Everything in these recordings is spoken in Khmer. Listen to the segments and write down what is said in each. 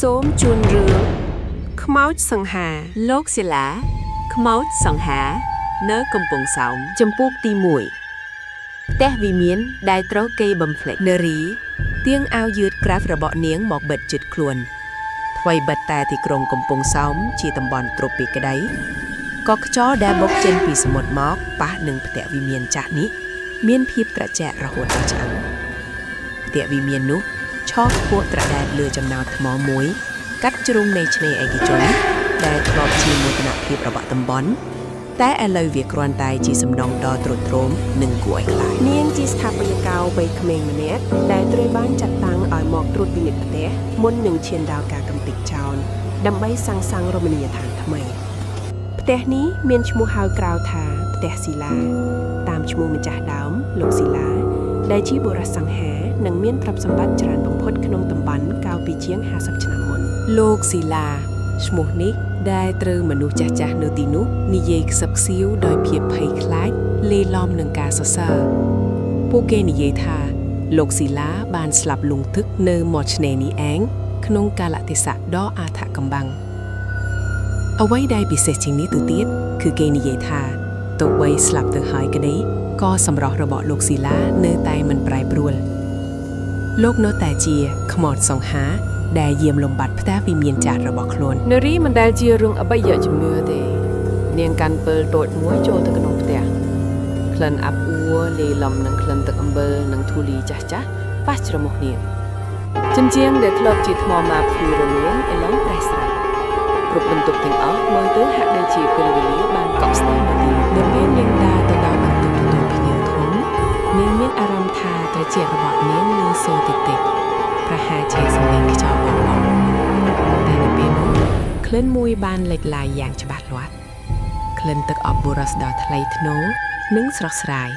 សូមជូនរឿងខ្មោចសង្ហា លោកសិលាខ្មោចសង្ហា នៅកំពង់សោម ចំពូកទី1ផ្ទះវិមានដែលត្រូវគេបំផ្លិចនារីទៀងអាវយឺតក្រាហ្វរបស់នាងមកបិទជិតខ្លួនថ្មីបិទតែទីក្រុងកំពង់សោមជាតំបន់ត្រូពីក្តីក៏ខ្យល់ដែលបុកចេញពីសមុទ្រមកប៉ះនឹងផ្ទះវិមានចាស់នេះមានភាពត្រជាក់រហូតដល់ឆ្អឹងផ្ទះវិមាននោះឈរខ្ពស់ត្រដែតលើចំណោទថ្មមួយ កាត់ជ្រុងនៃឆ្នេរឯកជន ដែលធ្លាប់ជាមោទនភាពរបស់តំបន់ តែឥឡូវវាគ្រាន់តែជាសំណង់ដ៏ទ្រុឌទ្រោមនិងគួរឲ្យខ្លាចនាងជាស្ថាបត្យករវ័យក្មេងម្នាក់ដែលត្រូវបានចាត់តាំងឲ្យមកត្រួតពិនិត្យផ្ទះមុននឹងឈានដល់ការកំទេចចោលដើម្បីសាងសង់រមណីយដ្ឋានថ្មីផ្ទះនេះមានឈ្មោះហៅក្រៅថាផ្ទះស៊ីឡាតាមឈ្មោះម្ចាស់ដើមលោកស៊ីឡា ដែលជាបុរសសង្ហានិងមានទ្រព្យសម្បត្តិច្រើនបំផុតក្នុងតំបន់កាលពីជាង50ឆ្នាំមុន លោកសិលាឈ្មោះនេះដែលត្រូវមនុស្សចាស់ៗនៅទីនោះនិយាយខ្សឹបខ្សៀវដោយភាពភ័យខ្លាចលាយឡំនឹងការសរសើរពួកគេនិយាយថា លោកសិលាបានស្លាប់លង់ទឹកនៅមាត់ឆ្នេរនេះឯងក្នុងកាលៈទេសៈដ៏អាថ៌កំបាំងអ្វីដែលពិសេសជាងនេះទៅទៀតគឺគេនិយាយថាទោះបីស្លាប់ទៅហើយក្តីក៏សម្រស់របស់លោកសិលានៅតែមិនប្រែប្រួល លោកនៅតែជាខ្មោចសង្ហា ដែលយាមលំបាត់ផ្ទះវិមានចាស់របស់ខ្លួន នារីមិនដែលជារឿងអបិយជំនឿទេ នាងកាន់ពិលតូចមួយចូលទៅក្នុងផ្ទះក្លិនអាប់អួរលាយឡំនឹងក្លិនទឹកអំបិលនិងធូលីចាស់ចាស់ប៉ះច្រមុះនាងជញ្ជាំងដែលធ្លាប់ជាថ្មម៉ាបភ្លឺរលោងឥឡូវប្រេះស្រាប់គ្រប់បន្ទប់ទាំងអស់មើលទៅហាក់ដូចជាពេលវេលាបានកក់ស្ទះនៅទីនោះ នៅពេលនាងដើរទៅដល់បន្ទប់ទទួលភ្ញៀវធំនាងមានអារម្មណ៍ថាត្រចៀករបស់នាងលឺសូរតិចតិចប្រហែលជាសំឡេងខ្យល់បោកបក់តែនៅពេលនោះក្លិនមួយបានលេចឡើងយ៉ាងច្បាស់លាស់ក្លិនទឹកអប់បុរសដ៏ថ្លៃថ្នូរនិងស្រស់ស្រាយ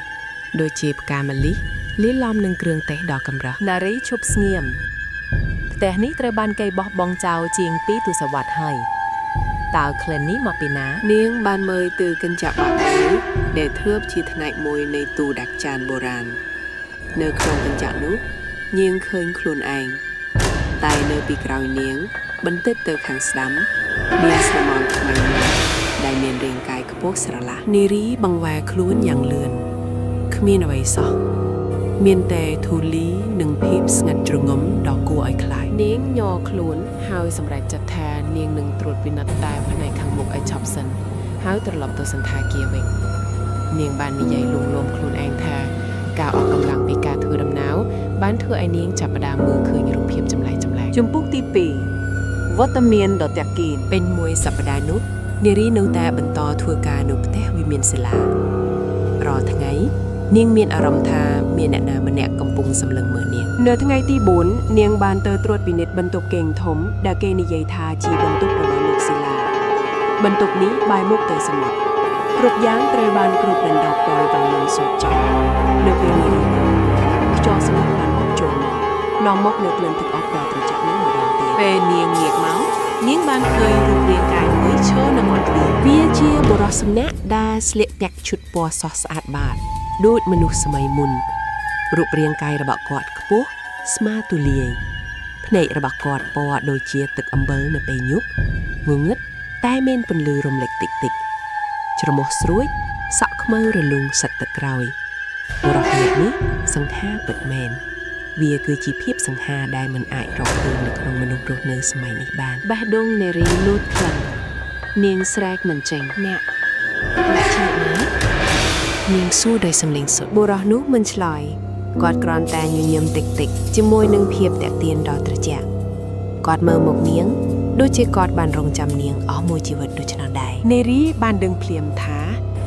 ដូចជាផ្កាម្លិះលាយឡំនឹងគ្រឿងទេសដ៏កម្រោះ នារីឈប់ស្ងៀមផ្ទះនេះត្រូវបានគេបោះបង់ចោលជាង2ទសវត្សរ៍ហើយតើក្លិននេះមកពីណា នាងបានមើលទៅកញ្ចក់បាក់មួយដែលធ្លាប់ជាផ្នែកមួយនៃទូដាក់ចានបុរាណនៅក្នុងកញ្ចក់នោះនាងឃើញខ្លួនឯងតែនៅពីក្រោយនាង បន្តិចទៅខាងស្ដាំមានស្រមោលថ្មីមួយដែលមានរាងកាយខ្ពស់ស្រឡះ នារីបង្វែរខ្លួនយ៉ាងលឿនគ្មានអ្វីសោះមានតែធូលីនិងភាពស្ងាត់ជ្រងំដ៏គួរឲ្យខ្លាច នាងញ័រខ្លួនហើយសម្រេចចិត្តថានាងនឹងត្រួតពិនិត្យតែផ្នែកខាងមុខឲ្យឆប់សិនហើយត្រឡប់ទៅសន្តាគារវិញនាងបាននិយាយលួងលោមខ្លួនឯងថាការអស់កម្លាំងពីការធ្វើដំណើរបានធ្វើឲ្យនាងចាប់ផ្ដើមមើលឃើញរូបភាពចម្លែកៗ ជំពូកទី2វត្តមានដ៏តាក់គៀន ពេញមួយសប្តាហ៍នោះនារីនៅតែបន្តធ្វើការនៅផ្ទះវិមានសិលារាល់ថ្ងៃនាងមានអារម្មណ៍ថាមានអ្នកណាម្នាក់កំពុងសម្លឹងមើលនាង នៅថ្ងៃទី4នាងបានទៅត្រួតពិនិត្យបន្ទប់គេងធំដែលគេនិយាយថាជាបន្ទប់របស់លោកស៊ីឡាបន្ទប់នេះបែរមុខទៅសមុទ្រគ្រប់យ៉ាងត្រូវបានគ្របដណ្ដប់ដោយវាំងននសូត្រចាស់នៅពេលនេះខ្យល់សមុទ្របានបក់ចូលមកនាំមកនូវក្លិនទឹកអប់ដ៏ត្រជាក់នោះម្ដងទៀត ពេលនាងងាកមកនាងបានឃើញរូបរាងកាយមួយឈរនៅមាត់ទ្វារវាជាបុរសសំណាក់ដែលស្លៀកពាក់ឈុតពណ៌សស្អាតបាតដូចមនុស្សសម័យមុនរូបរាងកាយរបស់គាត់ខ្ពស់ស្មាទូលាយភ្នែករបស់គាត់ពណ៌ដូចជាទឹកអំបិលនៅពេលយប់ងងឹតតែមានពន្លឺរំលេចតិចតិចៗច្រមុះស្រួចសក់ខ្មៅរលូងសិតទៅក្រោយបុរសម្នាក់នេះសង្ហាពិតមែន វាគឺជាភាពសង្ហាដែលមិនអាចរកឃើញនៅក្នុងមនុស្សរស់នៅសម័យនេះបាន បេះដូងនារីលូតខ្លាំងនាងស្រែកមិនចេញ អ្នកអ្នកជាអ្នកណានាងសួរដោយសំឡេងសុទ្ធ បុរសនោះមិនឆ្លើយគាត់គ្រាន់តែញញឹមតិចតិចៗជាមួយនឹងភាពតាក់ទានដ៏ត្រជាក់គាត់មើលមកនាងដូចជាគាត់បានរងចាំនាងអស់មួយជីវិតដូច្នោះដែរ នារីបានដឹងភ្លាមថា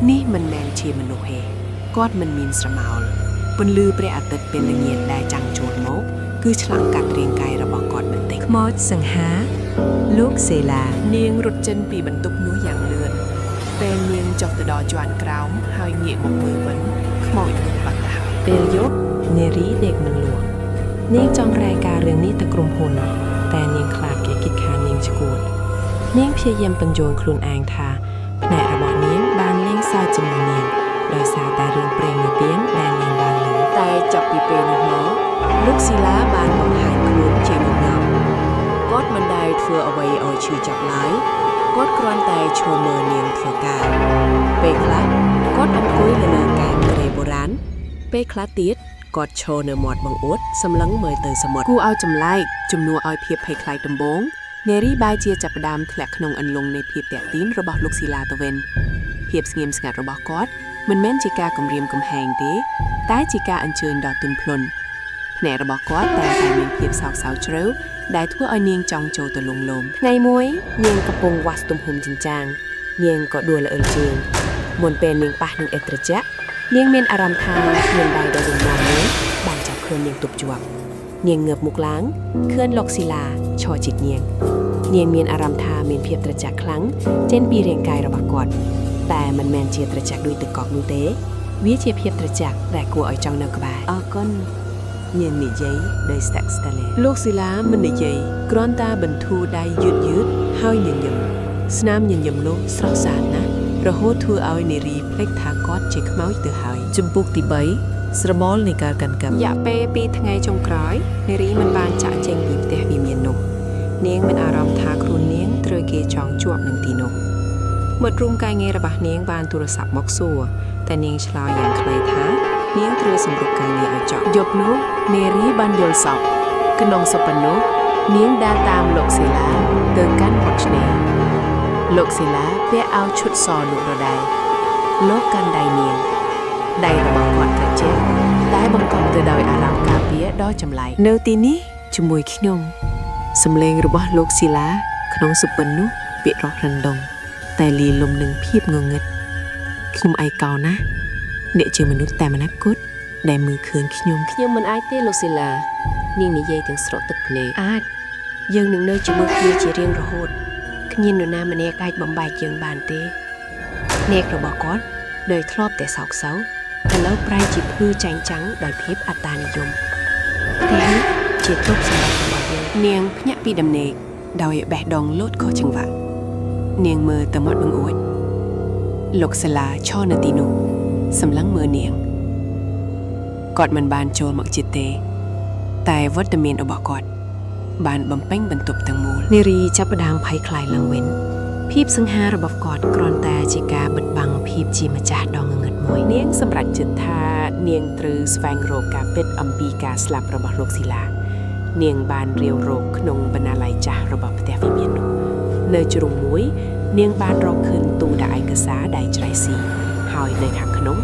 នេះមិនមែនជាមនុស្សទេគាត់មិនមានស្រមោលពន្លឺព្រះអាទិត្យពេលល្ងាចដែលចាំងចូលមកគឺឆ្លងកាត់រាងកាយរបស់គាត់បន្តិច ខ្មោចសង្ហា លោកសេឡា នាងរត់ចេញពីបន្ទប់នោះយ៉ាងលឿនពេលនាងចុះទៅដល់ជាន់ក្រោមហើយងាកមកមើលវិញខ្មោចនោះបាត់ទៅហើយ ពេលយប់នារីដេកមិនលក់នាងចង់រាយការណ៍រឿងនេះទៅក្រុមហ៊ុន តែនាងខ្លាចគេគិតថានាងឆ្កួតនាងព្យាយាមបញ្យល់ខ្លួនឯងថាភ្នែករបស់នាងបានលេងសើចជាមួយនាងដោយសារតែរឿងព្រេងនិទានដែលនាងបានឮ តែចាប់ពីពេលនោះមកលោកស៊ីឡាបានបង្ហាញខ្លួនជាងងំគាត់ គាត់មិនដែលធ្វើអ្វីឲ្យឈឺចាប់ឡើយគាត់គ្រាន់តែឈរមើលនាងធ្វើការពេលខ្លះគាត់អង្គុយនៅលើកែមគ្រែបុរាណពេលខ្លះទៀតគាត់ឈរនៅមាត់បង្អួតសម្លឹងមើលទៅសមុទ្រ គួរឲ្យចម្លែកជំនួសឲ្យភាពភ័យខ្លាចដំបូងនារីបែរជាចាប់ផ្ដើមធ្លាក់ក្នុងអន្លង់នៃភាពតាក់ទាញរបស់លោកស៊ីឡាទៅវិញភាពស្ងៀមស្ងាត់របស់គាត់មិនមែនជាការគំរាមកំហែងទេ តែជាការអញ្ជើញដ៏ទន់ភ្លន់ភ្នែករបស់គាត់តែងតែមានភាពសោកសៅជ្រៅដែលធ្វើឲ្យនាងចង់ចូលទៅលងលោម ថ្ងៃមួយនាងកំពុងវាស់ទំហំចិញ្ចាងនាងក៏ដួលល្អិលជើងមុនពេលនាងប៉ះនឹងអេត្រជាក់នាងមានអារម្មណ៍ថាមានដៃដ៏រឹងមាំមួយបានចាប់ខ្លួននាងទប់ជាប់នាងងើបមុខឡើងឃើញលោកស៊ីឡាឈរជិតនាង នាងមានអារម្មណ៍ថាមានភាពត្រជាក់ខ្លាំងចេញពីរាងកាយរបស់គាត់តែមិនមែនជាត្រជាក់ដូចទឹកកកនោះទេ វាជាភាពត្រជាក់ដែលគួរឲ្យចង់នៅក្បែរ អរគុណនាងនិយាយដោយស្ទាក់ស្ទើរ លោកស៊ីឡាមិននិយាយគ្រាន់តែបន្ធូរដៃយឺតយឺតៗហើយញញឹមស្នាមញញឹមនោះស្រស់ស្អាតណាស់រហូតធ្វើឲ្យនារីភ្លេចថាគាត់ជាខ្មោចទៅហើយ ជំពូកទី3ស្រមោលនៃការកាន់កាប់ រយៈពេល2ថ្ងៃចុងក្រោយនារីមិនបានចាក់ចេញពីផ្ទះវិមាននោះនាងមានអារម្មណ៍ថាខ្លួននាងត្រូវគេចងជាប់នឹងទីនោះមិត្តរួមការងាររបស់នាងបានទូរស័ព្ទមកសួរតែនាងឆ្លើយយ៉ាងខ្លីថានាងត្រូវសម្រុកការងារឲ្យចប់ យប់នោះនារីបានយល់សប្តិក្នុងសុបិននោះនាងដើរតាមលោកសេឡាទៅកាន់ផុតឆ្នេរលោកសេឡាពាក់អាវឈុតសនោះដដែលលោកកាន់ដៃនាងដៃរបស់គាត់ត្រជាក់តែបង្កប់ទៅដោយអារម្មណ៍ការពារដ៏ចម្លែក នៅទីនេះជាមួយខ្ញុំ សំឡេងរបស់លោកស៊ីឡាក្នុងសុបិននោះពាក្យរស់រណ្ដងតែលាយលំនឹងភាពងងឹតខ្ញុំឯកោណាស់អ្នកជាមនុស្សតែម្នាក់គត់ដែលមើលឃើញខ្ញុំ ខ្ញុំមិនអាចទេលោកស៊ីឡានាងនិយាយទាំងស្រក់ទឹកភ្នែកអាចយើងនឹងនៅជាមួយគ្នាជារៀងរហូតគ្មាននរណាម្នាក់អាចបំបែកយើងបានទេភ្នែករបស់គាត់ដែលធ្លាប់តែសោកសៅឥឡូវប្រែជាភ្លឺចែងចាំងដោយភាពអត្តានិយមផ្ទះនេះជាទ្រព្យសម្បត្តិរបស់យើង នាងភ្ញាក់ពីដំណេកដោយបេះដូងលោតខុសចង្វាក់នាងមើលទៅមាត់បង្អួចលោកសាឡាឈរនៅទីនោះសម្លឹងមើលនាងគាត់មិនបានចូលមកជិតទេ តែវត្តមានរបស់គាត់ បានបំពេញបន្ទប់ទាំងមូល នារីចាប់ផ្ដើមភ័យខ្លាចឡើងវិញភាពសង្ហារបស់គាត់គ្រាន់តែជាការបិទបាំងភាពជាម្ចាស់ដ៏ងងឹតមួយ នាងសម្រេចចិត្តថានាងត្រូវស្វែងរកការពិតអំពីការស្លាប់របស់លោកស៊ីឡា នាងបានរាវរកក្នុងបណ្ណាល័យចាស់របស់ផ្ទះវិមាននោះនៅជ្រុងមួយ នាងបានរកឃើញទូដាក់ឯកសារដែលច្រែស៊ីហើយនៅខាងក្នុង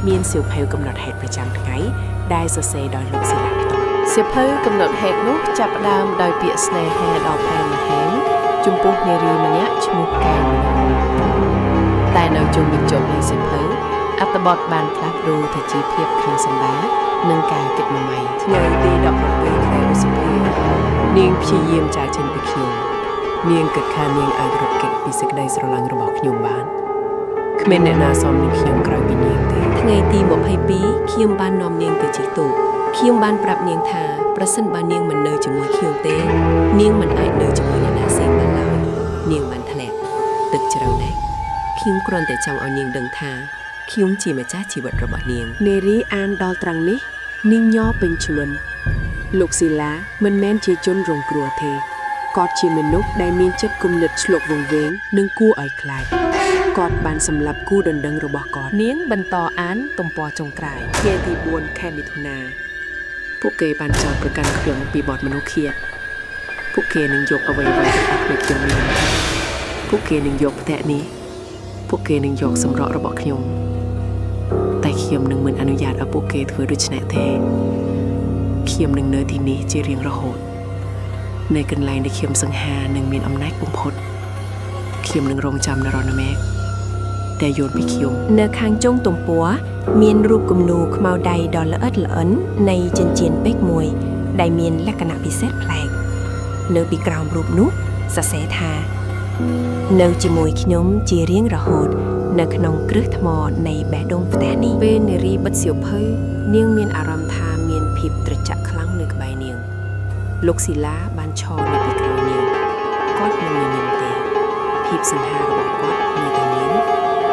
មានសៀវភៅកំណត់ហេតុប្រចាំថ្ងៃដែលសរសេរដោយលោកស៊ីឡាផ្ទាល់ សៀវភៅកំណត់ហេតុនោះចាប់ផ្ដើមដោយពាក្យស្នេហាដ៏ផ្អែមល្ហែមចំពោះនារីម្នាក់ឈ្មោះកែវមនោតែនៅជុំបញ្ចប់នៃសៀវភៅអត្ថបទបានផ្លាស់ប្ដូរទៅជាភាពខឹងសម្បារនិងការគិតមួយម៉ៃ ថ្ងៃទី17ខែឧសភានាងព្យាយាមចាកចេញពីខ្ញុំនាងគិតថានាងអាចរត់គេចពីសេចក្តីស្រឡាញ់របស់ខ្ញុំបានគ្មានអ្នកណាសមនឹងខ្ញុំក្រៅពីនាងទេ ថ្ងៃទី22ខ្ញុំបាននាំនាងទៅជិះទូកខ្ញុំបានប្រាប់នាងថាប្រសិនបើនាងមិននៅជាមួយខ្ញុំទេ នាងមិនអាចនៅជាមួយអ្នកណាផ្សេងបានឡើយនាងបានធ្លាក់ទឹកជ្រៅណាស់ខ្ញុំគ្រាន់តែចង់ឲ្យនាងដឹងថាខ្ញុំជាម្ចាស់ជីវិតរបស់នាង នារីអានដល់ត្រង់នេះនាងញ័រពេញខ្លួនលោកស៊ីឡាមិនមែនជាជនរងគ្រោះទេគាត់ជាមនុស្សដែលមានចិត្តគំនិតឆ្លុកវង្វេងនិងគួរឲ្យខ្លាចគាត់បានសម្លាប់គូដណ្ដឹងរបស់គាត់នាងបន្តអានទំព័រចុងក្រោយថ្ងៃទី4ខែមិថុនាពួកគេបានចោទប្រកាន់ខ្ញុំពីបទមនុស្សឃាតពួកគេនឹងយកអ្វីៗទាំងអស់ដែលខ្ញុំមានពួកគេនឹងយកផ្ទះនេះពួកគេនឹងយកសម្រក់របស់ខ្ញុំ តែខ្ញុំនឹងមិនអនុញ្ញាតឲ្យពួកគេធ្វើដូច្នេះទេខ្ញុំនឹងនៅទីនេះជារៀងរហូតនៅកន្លែងដែលខ្ញុំសង្ហានឹងមានអំណាចបំផុតខ្ញុំនឹងរងចាំនរណមេឃតែយល់ពីខ្ញុំ នៅខាងចុងទំព័រមានរូបគំនូរខ្មៅដៃដ៏ល្អិតល្អន់នៃចិញ្ចៀនពេជ្រមួយ ដែលមានលក្ខណៈពិសេសប្លែកនៅពីក្រោមរូបនោះសរសេរថា នៅជាមួយខ្ញុំជារៀងរហូត នៅក្នុងគ្រឹះថ្មនៃបេះដូងផ្ទះនេះ ពេលនារីបិទសៀវភៅនាងមានអារម្មណ៍ថាមានភាពត្រជាក់ខ្លាំងនៅក្បែរនាង លោកស៊ីឡាបានឈរនៅពីក្រោយនាងគាត់មិនញញឹមទេភាពសង្ហារបស់គាត់នៅតែមាន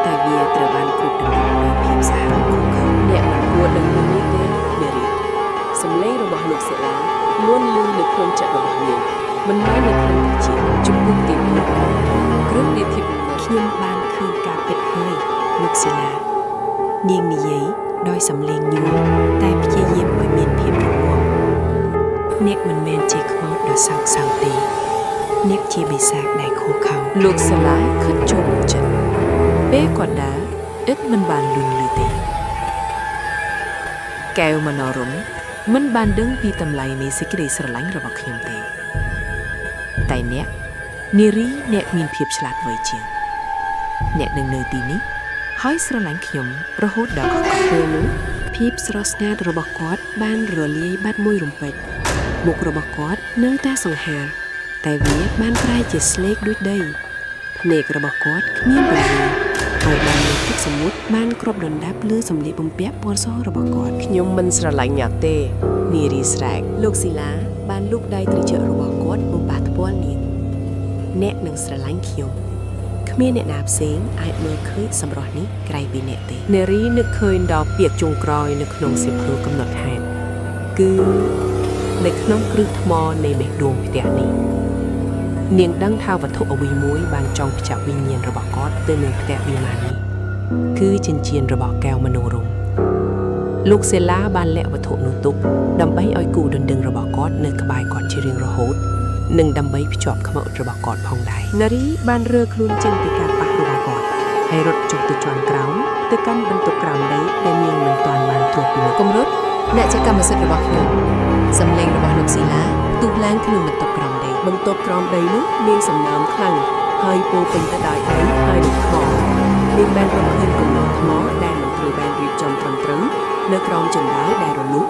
តែវាត្រូវបានគ្របដណ្ដប់ដោយភាពសាហាវឃោរឃៅអ្នកមិនគួរដឹងរឿងនេះទេនារីសំឡេងរបស់លោកស៊ីឡាលួនលឺនៅក្នុងចិត្តរបស់នាង មិនមែននៅក្នុងត្រចៀកជំពូកទី4គ្រឹះនៃភាពនិមិត្ត ខ្ញុំបានឃើញការពិតហើយលោកសិលា នាងនិយាយដោយសំឡេងញួរតែព្យាយាមឲ្យមានភាពរឹងមាំអ្នកមិនមែនជាខ្មោចដ៏សោកសៅទេអ្នកជាបិសាចដែលឃោរឃៅ លោកសាឡាខិតចូលមកចិត្តពេលគាត់ដើរឥតមិនបានលុញលឺទេកែវមនោរមមិនបានដឹងពីតម្លៃនៃសេចក្តីស្រឡាញ់របស់ខ្ញុំទេតែអ្នកនារីអ្នកមានភាពឆ្លាតវៃជាងអ្នកនឹងនៅទីនេះហើយស្រឡាញ់ខ្ញុំរហូតដល់កក ពេលនោះភាពស្រស់ស្អាតរបស់គាត់បានរលាយបាត់មួយរំពេចមុខរបស់គាត់នៅតែសង្ហារតែវាបានប្រែជាស្លេកដូចដីភ្នែករបស់គាត់គ្មានពន្លឺហើយបានមានទឹកសមុទ្របានគ្របដណ្ដប់លើសម្លៀកបំពាក់ពណ៌សរបស់គាត់ ខ្ញុំមិនស្រឡាញ់អ្នកទេនារីស្រែកលោកស៊ីឡាបានលូកដៃត្រចៀករបស់គាត់បំប៉ះថ្ពាល់នាងអ្នកនឹងស្រឡាញ់ខ្ញុំគ្មានអ្នកណាផ្សេងអាចមើលឃើញសម្រស់នេះក្រៅពីអ្នកទេ នារីនឹកឃើញដល់ពាក្យចុងក្រោយនៅក្នុងសៀវភៅកំណត់ហេតុគឺនៅក្នុងគ្រឹះថ្មនៃបេះដូងផ្ទះនេះនាងដឹងថាវត្ថុអ្វីមួយបានចង់ភ្ជាប់វិញ្ញាណរបស់គាត់ទៅនឹងផ្ទះវិមាននេះគឺចិញ្ចៀនរបស់កែវមនោរមលោកសេឡាបានលាក់វត្ថុនោះទុកដើម្បីឲ្យគូដណ្ដឹងរបស់គាត់នៅក្បែរគាត់ជារៀងរហូតនិងដើម្បីភ្ជាប់ខ្មោចរបស់គាត់ផងដែរនារីបានរើខ្លួនចេញពីការប៉ះរបស់គាត់ហើយរត់ចុះទៅជាន់ក្រោមទៅកាន់បន្ទប់ក្រោមដីដែលនាងមិនទាន់បានត្រួតពិនិត្យ គំរុតអ្នកជាកម្មសិទ្ធិរបស់ខ្ញុំសំឡេងរបស់លោកស៊ីឡាផ្ទុះឡើងក្នុងបន្ទប់ក្រោមដី បន្ទប់ក្រោមដីនោះមានសំណើមខ្លាំងហើយពោរពេញទៅដោយដីហើយនឹងថ្មនាងបានរកឃើញកំណត់ថ្មដែលមិនត្រូវបានរៀបចំត្រឹមត្រូវនៅក្រោមជណ្ដើរដែលរលុះ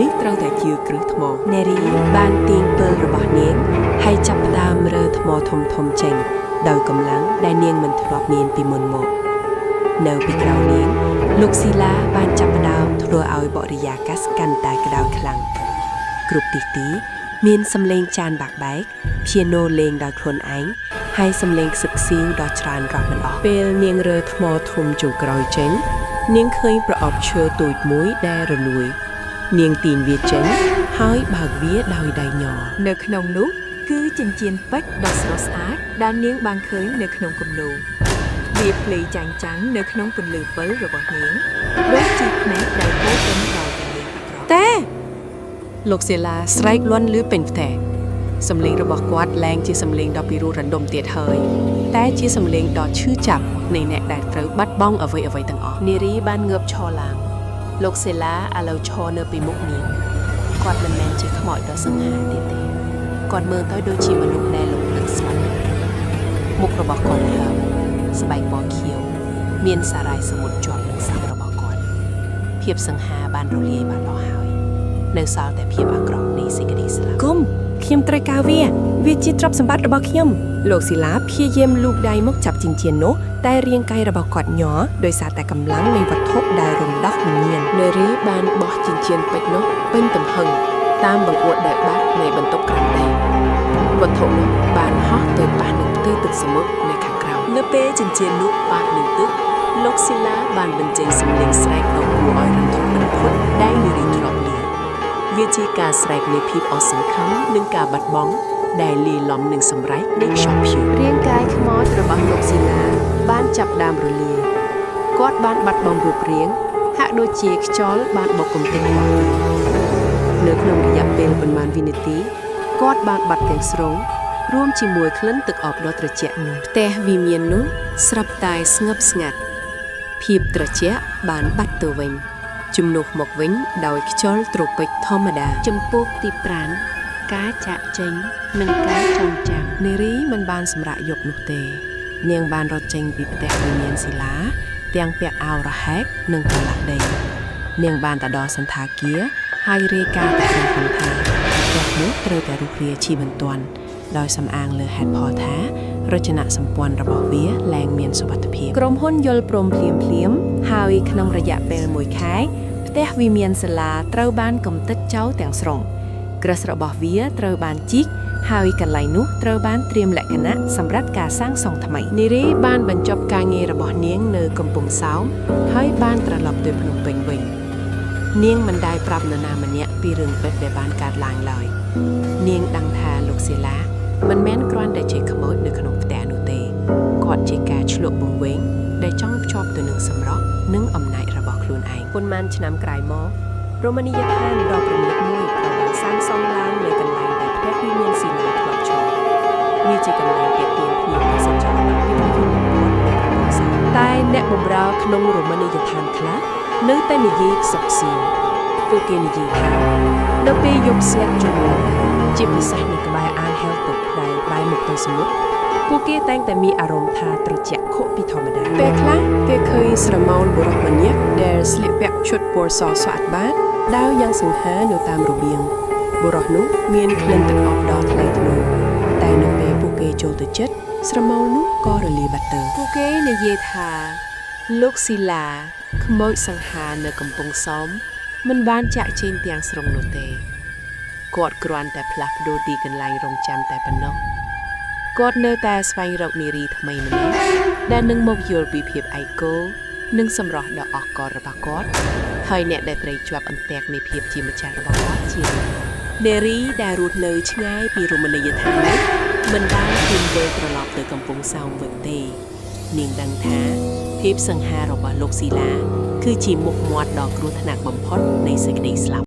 នេះត្រូវតែជាគ្រឹះថ្ម នារីបានទាញពិលរបស់នាងហើយចាប់ផ្ដើមរើថ្មធំធំៗចេញដោយកម្លាំងដែលនាងមិនធ្លាប់មានពីមុនមកនៅពីក្រោយនាង លោកស៊ីឡាបានចាប់ផ្ដើមធ្វើឲ្យបរិយាកាសកាន់តែក្តៅខ្លាំងគ្រប់ទិសទី មានសំឡេងចានបាក់បែកព្យាណូលេងដោយខ្លួនឯងហើយសំឡេងខ្សឹកខ្សៀវដ៏ច្រើនរាប់មិនអស់ ពេលនាងរើថ្មធំចុងក្រោយចេញ នាងឃើញប្រអប់ឈើតូចមួយដែលរលួយ នាងទាញវាចេញហើយបើកវាដោយដៃញ័រ នៅក្នុងនោះគឺចិញ្ចៀនពេជ្រដ៏ស្រស់ស្អាតដែលនាងបានឃើញនៅក្នុងគំនូរវាភ្លឺចាញ់ចាំងនៅក្នុងពន្លឺពិលរបស់នាងដូចជាភ្នែកដែលពោរពេញដោយវិញ្ញាណអាក្រក់ តែលោកសេឡាស្រែកលាន់លឺពេញផ្ទះសំឡេងរបស់គាត់ឡើងជាសំឡេងដ៏ពិរោះរណ្ដំទៀតហើយតែជាសំឡេងដ៏ឈឺចាប់នៃអ្នកដែលត្រូវបាត់បង់អ្វីៗទាំងអស់ នារីបានងើបឈរឡើង លោកសេឡាឥឡូវឈរនៅពីមុខនាងគាត់មិនមែនជាខ្មោចដ៏សង្ហាទៀតទេគាត់មើលទៅដូចជាមនុស្សដែលលងទឹកស្លាប់មុខរបស់គាត់ហើមស្បែកពណ៌ខៀវមានសារ៉ាយសមុទ្រជាប់នឹងសក់របស់គាត់ភាពសង្ហាបានរលាយបាត់អស់ហើយនៅសល់តែភាពអាក្រក់នៃសេចក្តីស្លាប់ គុំខ្ញុំត្រូវការវាវាជាទ្រព្យសម្បត្តិរបស់ខ្ញុំលោកស៊ីឡាព្យាយាមលូកដៃមកចាប់ចិញ្ចៀននោះតែរាងកាយរបស់គាត់ញ័រដោយសារតែកម្លាំងនៃវត្ថុដែលរំដោះវិញ្ញាណនារីបានបោះចិញ្ចៀនពេជ្រនោះពេញទំហឹងតាមបង្អួតដែលបាក់នៃបន្ទប់ក្រោមដីវត្ថុនោះបានហោះទៅប៉ះនឹងផ្ទៃទឹកសមុទ្រនៅខាងក្រោម នៅពេលចិញ្ចៀននោះប៉ះនឹងទឹកលោកស៊ីឡាបានបញ្ចេញសំឡេងស្រែកដ៏គួរឲ្យរន្ធត់បំផុតដែលនារីធ្លាប់ឮវាជាការស្រែកនៃភាពអស់សង្ឃឹមនិងការបាត់បង់ដែលលាយឡំនឹងសម្រែកនៃខ្យល់ព្យុះ រាងកាយខ្មោចរបស់លោកស៊ីឡាបានចាប់ផ្ដើមរលាយគាត់បានបាត់បង់រូបរាងហាក់ដូចជាខ្យល់បានបោកកំទេចគាត់ទៅនៅក្នុងរយៈពេលប៉ុន្មានវិនាទីគាត់បានបាត់ទាំងស្រុងរួមជាមួយក្លិនទឹកអប់ដ៏ត្រជាក់នោះផ្ទះវិមាននោះស្រាប់តែស្ងប់ស្ងាត់ភាពត្រជាក់បានបាត់ទៅវិញ ជំនួសមកវិញដោយខ្យល់ត្រូពិចធម្មតា ចំពោះទី5ការចាក់ចេញនិងការចងចាំ នារីមិនបានសម្រាកយប់នោះទេ នាងបានរត់ចេញពីផ្ទះវិមានសិលា ទាំងពាក់អាវរហែកនិងប្រឡាក់ដី នាងបានទៅដល់សន្តាគារហើយរាយការណ៍ទៅក្រុមហ៊ុនថាផ្ទះនោះត្រូវតែរុះរាជាបន្ទាន់ដោយសំអាងលើហេតុផលថារចនាសម្ព័ន្ធរបស់វាលែងមានសុវត្ថិភាព ក្រុមហ៊ុនយល់ព្រមភ្លាមភ្លាមៗហើយក្នុងរយៈពេលមួយខែផ្ទះវិមានសាលាត្រូវបានកំទេចចោលទាំងស្រុងក្រឹសរបស់វាត្រូវបានជីកហើយកន្លែងនោះត្រូវបានត្រៀមលក្ខណៈសម្រាប់ការសាងសង់ថ្មី នារីបានបញ្ចប់ការងាររបស់នាងនៅកំពង់សោមហើយបានត្រឡប់ទៅភ្នំពេញវិញ នាងមិនដែលប្រាប់នរណាម្នាក់ពីរឿងពិតដែលបានកើតឡើងឡើយនាងដឹងថាលោកសេឡា មិនមែនគ្រាន់តែជាខ្មោចនៅក្នុងផ្ទះនោះទេគាត់ជាការឆ្លក់វង្វេងដែលចង់ភ្ជាប់ទៅនឹងសម្រស់និងអំណាចរបស់ខ្លួនឯង ប៉ុន្មានឆ្នាំក្រោយមករមណីយដ្ឋានដ៏ប្រណីតមួយត្រូវបានសាងសង់ឡើងនៅកន្លែងដែលផ្ទះវិមានស៊ីឡាធ្លាប់ឈរវាជាកន្លែងទាក់ទាញភ្ញៀវទេសចរដ៏ពេញនិយមបំផុតនៅកំពង់សោម តែអ្នកបម្រើក្នុងរមណីយដ្ឋានខ្លះនៅតែនិយាយខ្សឹបខ្សៀវពួកគេនិយាយថានៅពេលយប់ស្លឹកជ្រងជាពិសេសនៅក្បែរអាងហែលទឹកដែលបែរមុខទៅសមុទ្រពួកគេតែងតែមានអារម្មណ៍ថាត្រជាក់ខុសពីធម្មតា ពេលខ្លះគេឃើញស្រមោលបុរសម្នាក់ដែលស្លៀកពាក់ឈុតពណ៌សស្អាតបាតដើរយ៉ាងសង្ហានៅតាមរបៀងបុរសនោះមានក្លិនទឹកអប់ដ៏ថ្លៃថ្នូរតែនៅពេលពួកគេចូលទៅជិតស្រមោលនោះក៏រលាយបាត់ទៅ ពួកគេនិយាយថាលោកស៊ីឡាខ្មោចសង្ហានៅកំពង់សោមមិនបានចាក់ចែងទាំងស្រុងនោះទេគាត់គ្រាន់តែផ្លាស់ប្ដូរទីកន្លែងរងចាំតែប៉ុណ្ណោះគាត់នៅតែស្វែងរកនារីថ្មីម្នាក់ដែលនឹងមកយល់ពីភាពឯកោនិងសម្រស់ដ៏អស្ចារ្យរបស់គាត់ហើយអ្នកដែលត្រូវជាប់អន្ទាក់នៃភាពជាម្ចាស់របស់គាត់ជានិច្ច នារីដែលរស់នៅឆ្ងាយពីរមណីយដ្ឋាននេះមិនបានហ៊ានវិលត្រឡប់ទៅកំពង់សោមវិញទេ នាងដឹងថាភាពសង្ហារបស់លោកស៊ីឡាគឺជាមុខមាត់ដ៏គ្រោះថ្នាក់បំផុតនៃសេចក្តីស្លាប់។